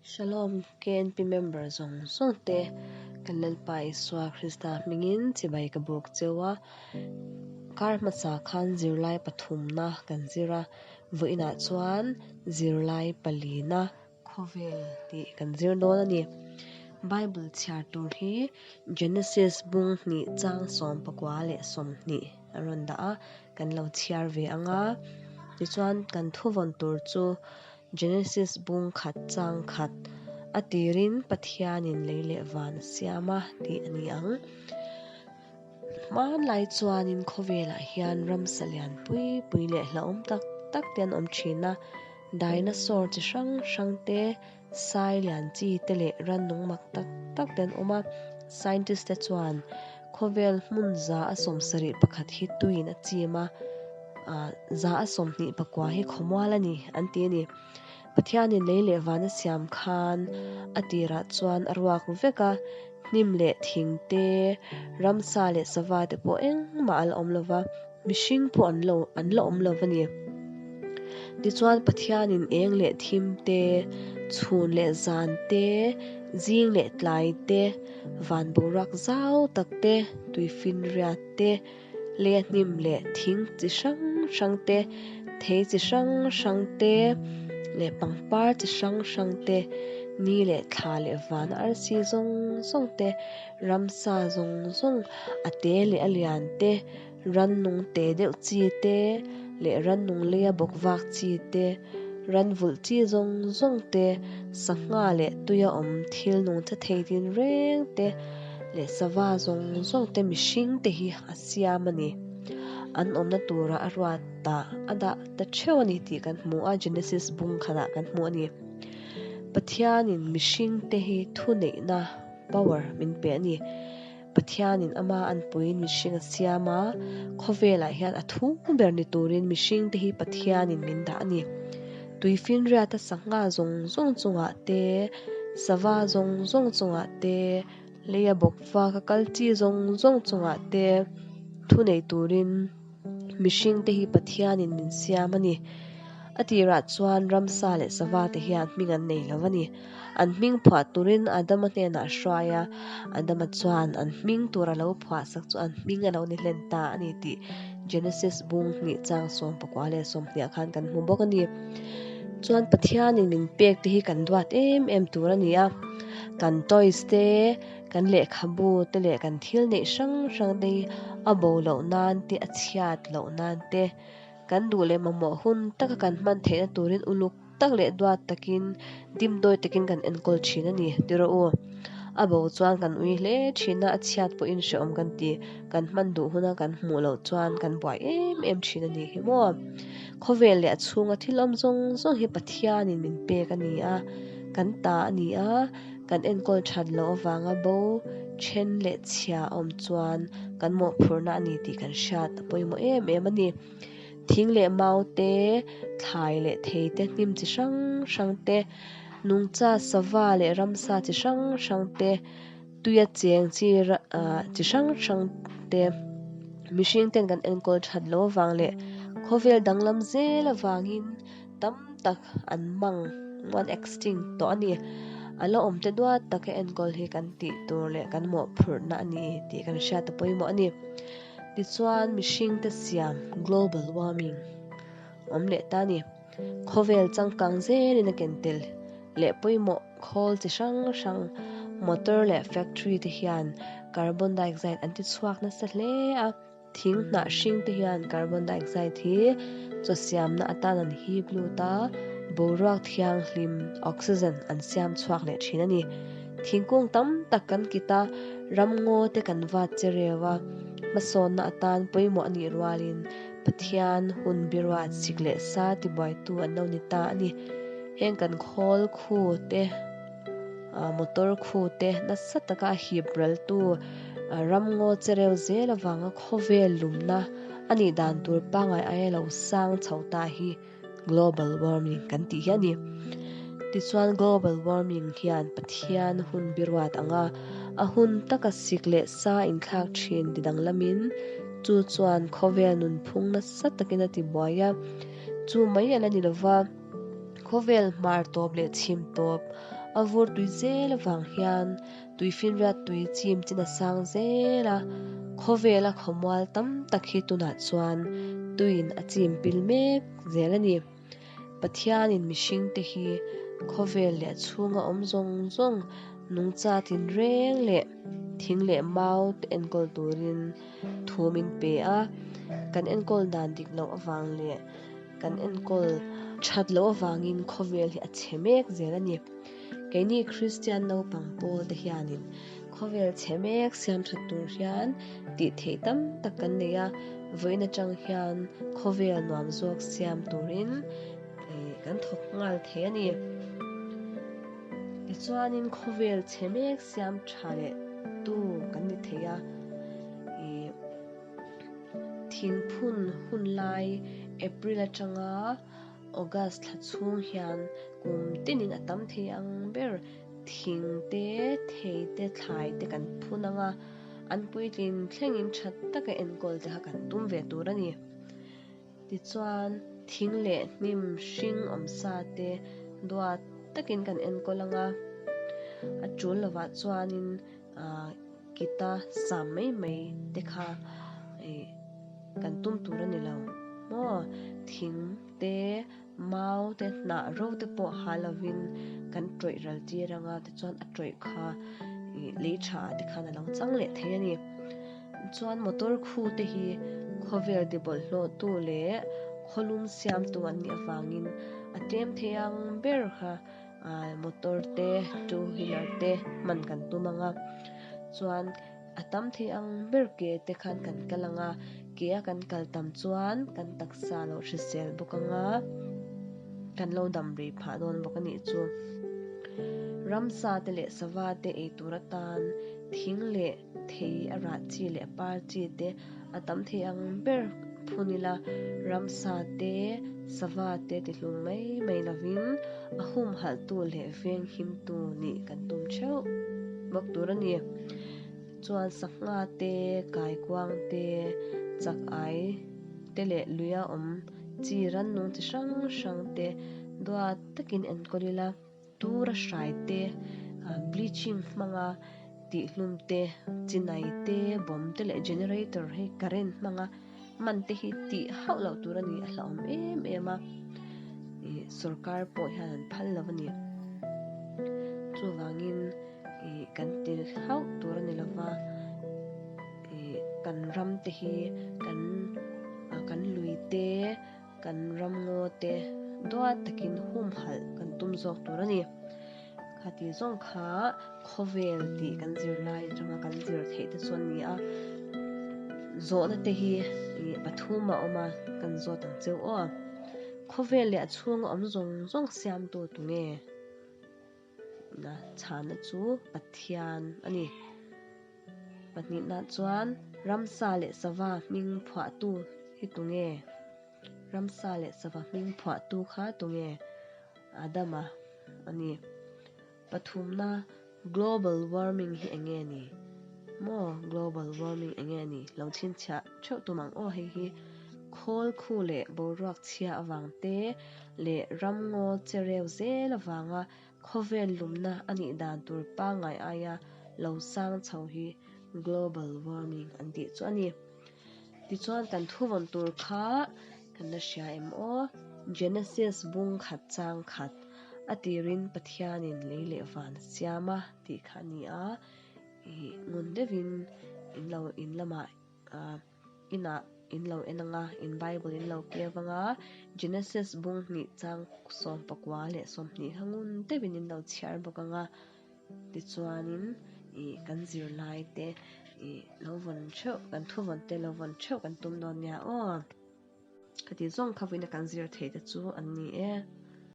Shalom KNP member zawng zawng te kan Lalpa Isua Krista hmingin chibai ka buk cheu a, kar hmasa khan zirlai pathumna kan zir a, vawiinah chuan zirlai palina khawvel tih kan zir dawn a ni. Bible chhiar tur hi Genesis bung hnih chang 19 leh 20 a rawn dah a, kan lo chhiar ve ang a, tichuan kan thuvawn tur chu Genesis bung khat chang khat a tirin Pathianin lei leh van a siam a tih a ni ang. Hmanlai chuanin khawvelah hian ramsa lian pui pui leh hlauhawm tak tak te an awm thin a, dinosaur chi hrang hrang te, sai lian chi te leh rannung mak tak tak te an awm a. Scientist te chuan khawvel hmun 171 hi tuiin a chim a, 129 hi khawmual a ni an ti a ni. Pathianin lei leh van a siam khan a tirah chuan a ruak vek a, hnim leh thing te, ramsa leh sava te pawh engmah a la awm lo va, mihring pawh an lo an la awm lo va ni. Tichuan Pathianin eng leh thim te, chhun leh zan te, zing leh tlai te, van boruak zau tak te, tuifinriat te, Lei a hnim leh thing chi hrang hrang te, thei chi hrang hrang te leh pangpar chi hrang hrang te, ni leh thla leh van arsi zawng zawng te, ramsa zawng zawng a te leh a lian te, rannung te deuh chi te leh rannung leia bawk vak chi te, ran vulh chi zawng zawng te, sangha leh tuia awm thil nung tha thei tin reng te leh sava zawng zawng te mihring te hi a siam a ni. An awmna tura a ruat ah a dah ta theuh a ni tih kan hmu a, Genesis bung khatah kan hmu a ni. Pathianin mihring te hi thuneihna, power, min pe a ni. Pathianin ama anpuiin mihring a siam a, khawvelah hian a thu ber ni turin mihringte hi Pathianin min dah a ni. Tuifinriata sangha zawng zawng chungah te, sava zawng zawng chungah te, leia bawkvaka kal chi zawng zawng chungah te thu nei turin mihringte hi Pathianin min siam a ni. A tirah chuan ramsa leh sava te hian hming an nei lo a ni. An hming phuah turin Adama hnenah a hruai a, Adama chuan an hming tur a lo phuah sak chu an hming a lo ni hlen ta a ni tih Genesis bung hnih chang 19 leh 20 ah khan kan hmu bawk a ni. Chuan Pathianin min pek te hi kan duat em em tur a ni a, kan toys te, kan lehkhabu te leh kan thil neih hrang hrang te hi a bo loh nan te, a chhiat loh nan te, kan duh leh mamawh hun taka kan hman theihna turin uluk tak leh duat takin dimdawi takin kan enkawl thin a ni ti rawh u. A bo chuan kan ui hle thin a, a chhiat pawhin hrehawm kan ti. Kan hman duh huna kan hmuh loh chuan kan buai em em thin a ni hi maw. Khawvel leh a chhunga thil awm zawng zawng hi Pathianin min pek a ni a, kan ta a ni a, kan enkawl that loh avanga bo then leh chhia a awm chuan kan mawhphurhna a ni tih kan hriat a pawimawh em em a ni. Thing leh mau te, thlai leh thei te, hnim chi hrang hrang te, nungcha sava leh ramsa chi hrang hrang te, tuia cheng chi chi hrang hrang te, mihring ten kan enkawl that loh avang leh khawvel danglam zel avangin tam tak an mang an extinct tawh a ni. A la awm te duat taka enkawl hi kan tih tur leh kan mawhphurhna a ni tih kan hriat a pawimawh a ni. Tichuan mihringte siam global warming awm leh ta a ni. Khawvel changkang zelin a ken tel leh pawimawh khawl chi hrang hrang motor leh factory te hian carbon dioxide an ti chhuak nasa hle a. Thing hnah hring te hian carbon dioxide hi chaw siamna atan an hip lut a, boruak thianghlim oxygen an siam chhuak leh thin a ni. Thingkung tam tak kan kit a, ramngaw te kan vat che reu a, hmasawnna atan pawimawh a nih rualin Pathian hun biruat sik leh sa tibuaitu an lo ni ta a ni. Heng kan khawl khu te, motor khu te nasa taka a hip raltu ramngaw che reu zel avanga khawvel lumna a nih dan tur pangngai aia lo sang chho ta hi Global warming kan tih hi a ni. Tichuan global warming hian Pathian hun biruat anga a hun taka sik leh sa inthlak thin ti danglamin chu chuan khawvel nunphung nasa takin a ti buai a, chu mai a la ni lova. Khawvel hmar tawp leh chhim tawp a vur tui zel avang hian tuifinriat tui chim chin a sang zel a, khawvela khawmual tam tak hi tunah chuan tuiin a chim pil mek zel a ni. Pathianin mihringte hi khawvel leh a chhunga awm zawng zawng nungcha tinreng leh thing leh mau te enkawl turin thu min pe a, kan enkawl dan dik loh avang leh kan enkawl that loh avangin khawvel hi a chhe mek zel a ni. Keini Kristian naupang pawl te hianin khawvel chhe mek siam that tur hian tih theih tam tak kan nei a, vawiin atang hian khawvel nuam zawk siam turin kan thawk nghal thei a ni. Tichuanin khawvel chhe mek siam tha leh tu kan ni thei a. Thingphun hun lai April atanga August thla chhung hian kum tinin a tam thei ang ber thing te, thei te, thlai te kan phun ang a, an puitlin thlengin tha taka enkawl te kha kan tum ve tur a ni. Tichuan, thing leh hnim hring awmsa te duat takin kan enkawl ang a, a tul lovah chuanin kita sam mai mai te kha kan tum tur a ni lo maw? Thing te, mau te, hnah ro te pawh ha lovin kan tawih ral tir ang a, tichuan a tawih kha lei tha ah te khan a lo chang leh thei a ni. Chuan motor khu te hi khawvel ti bawlhhlawhtu leh khawlum siamtu an nih avangin a tlem thei ang ber kha motor te, two wheeler te hman kan tum ang a, chuan a tam thei ang ber ke te khan kan kal ang a, ke a kan kal tam chuan kan taksa lo hrisel bawk ang a, kan lo dam rei phah dawn bawk a nih chu. Ramsa te leh sava te ei tur atan thing leh Thei a rah chi leh a par chi te a tam thei ang ber phun ila, ramsa te, sava te ti hlum mai mai lovin a humhalhtu leh venghimtu nih kan tum theuh bawk tur a ni. Chuan sangha te, kaikuang te, chak ai te leh luia awm chi rannung chi hrang hrang te duat takin enkawl ila. Tura hrai te, bleaching hmanga tihhlum te, chinai te, bomb te leh generator hei current hmanga man te hi tih hauh loh tur a ni, a hlauhawm em em a, ih sorkar pawh hian an phal lo a ni. Chuvangin ih kan ti hauh tur a ni lova, ih kan ram te hi kan kan lui te, Kan ramngaw te duat takin humhalh kan tum zawk tur a ni. Khati zawng kha khawvel tih kan zir lai atanga kan zir theih te chu a ni a. Zawhna te hi pathum a awm a, kan zawt ang cheu aw. Khawvel leh a chhunga awm zawng zawng siamtu tunge? Na chhana chu Pathian a ni. Pahnihna chuan ramsa leh sava hming phuahtu hi tunge? Ramsa leh sava hming phuahtu kha tunge? Adama a ni. Pathumna global warming hi enge ni? Maw global warming enge ni? Lo chhinchhiah theuh tum ang aw hei hi khawl khu leh boruak chhia avang te leh ramngaw che reu zel avanga Khawvel lumna a nih dan tur pangngai aia lo sang chho hi global warming an tih chu a ni. Tichuan kan thuvawn tur kha kan la hria em aw? Genesis bung khat chang khat a tirin Pathianin lei leh van a siam a tih kha a ni a, ih ngun deuhin in lo in lamah ah Inah in lo en anga, in Bible in lo keu anga, Genesis bung hnih chang 19 leh 20 kha ngun deuhin in lo chhiar bawk anga, tichuanin ih kan zirlai te ih lo vawn theuh, kan thu vawn te lo vawn theuh kan tum dawn nia aw. Khati zawng kha vawiina kan zir thei te chu an ni e.